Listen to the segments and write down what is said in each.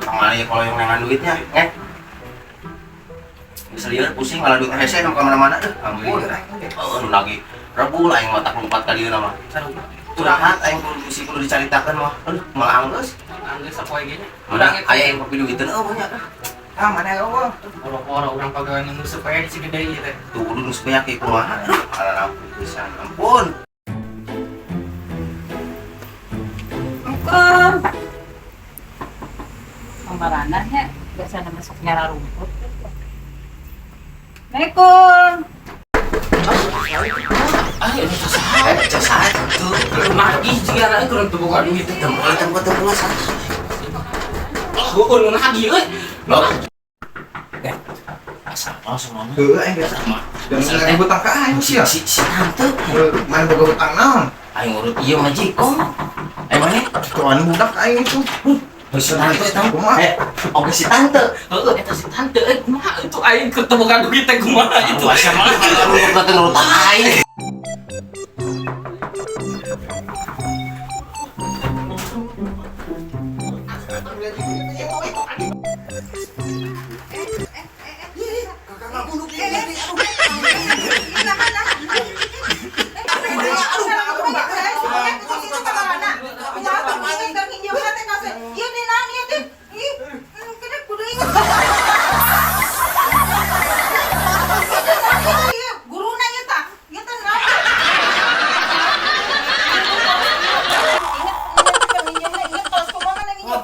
Kamari kalau yang nengan duitnya, eh. Bisa lieur pusing malah duit hese nu ka mana-mana deh. Ampun. Oh, nu lagi rebul aing mah tak lompat ka dieu mah. Curhat aing kudu bisi kudu dicaritakeun mah. Aduh, malah anggeus. Anggeus sapoe ge nya. Mana aya yang kopi duiteun eueuh nya. Ah, mana eueuh? Poro-poro urang pagawean nu supaya di Cigede ieu teh. Tuh kudu nu supaya kieu kumaha. Aduh, malah ampun pisan. Ampun. Engkem. Kemana nya? Biasanya masuk nyara rumput. Assalamualaikum. Ah, ini teh saha? Eh, jasa tuh. Nagih jiga na kurang teu boga duit. Tempol tempol tempol sah. Heueuh nu nagih euy. Loh. Eh, asal langsung ngomong. Heueuh aing biasa. Dan lagi hutang ka aing sia. Si si tante. Heuh, mana boga hutang naon? Aing urut ieu majikom. Eh mana? Tuan budak aing itu. Oh, si tante eta. Kumaha? Eh, oke si tante. Heueuh eta si tante euy kumaha itu aing keur teu boga duit teh kumaha itu. Asa mah kalau urut nurut aing.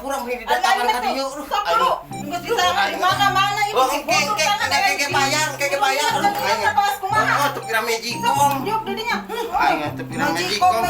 Kurang nih didatangkan ka dieu. Oh, engke engke engke bayar, engke bayar. Aduh, aing. Oh, teu pira magicom. Aing teu pira magicom.